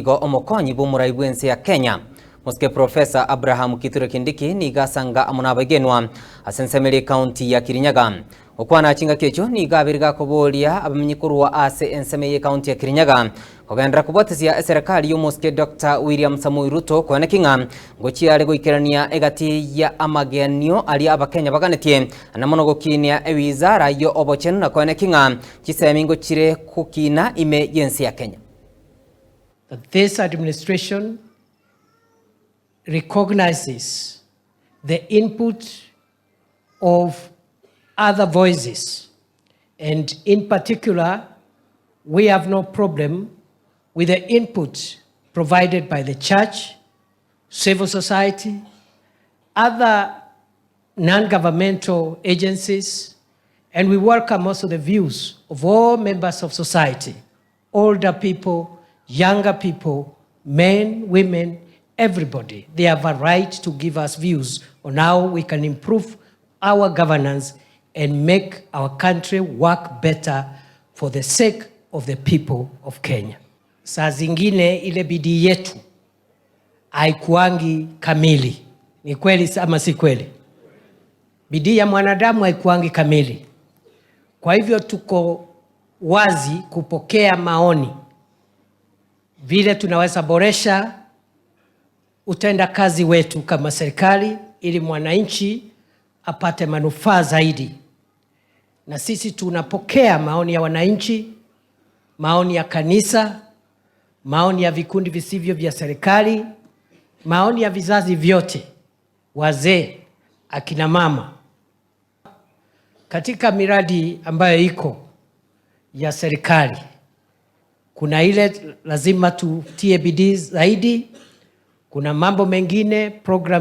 Boigo omokonyi bw'omorai bw'ense ya Kenya, Mosike Professor Abraham Kithure Kindiki nigo asanga amo nabaigenwa ase ensemo eria ekaunti ya Kirinyaga. Gokwana chingaki echio nigo abeire gakoboria abamenyi korwa ase ensemo eye ekaunti ya Kirinyaga kogenderera kobwatisia eserekari y'omosike Doctor William Samoei Ruto koeneki ng'a ngochia are goikerania egati ya amagenio aria abakenya baganetie na mono gokinia ewizara yo obochenu na koeneki ng'a chisemi ngochire gokina ime y'ense ya Kenya. That this administration recognizes the input of other voices and in particular we have no problem with the input provided by the church, civil society, other non-governmental agencies, and we welcome also the views of all members of society, older people, younger people, men, women, everybody. They have a right to give us views on how we can improve our governance and make our country work better for the sake of the people of Kenya. Saa zingine ile bidii yetu haikuangi kamili. Ni kweli ama si kweli? Bidii ya mwanadamu haikuangi kamili. Kwa hivyo tuko wazi kupokea maoni vile tunaweza boresha utendakazi wetu kama serikali ili mwananchi apate manufaa zaidi. Na sisi tunapokea maoni ya wananchi, maoni ya kanisa, maoni ya vikundi visivyo vya serikali, maoni ya vizazi vyote, wazee, akina mama. Katika miradi ambayo iko ya serikali, kuna ile lazima tutie bidii zaidi, kuna mambo mengine program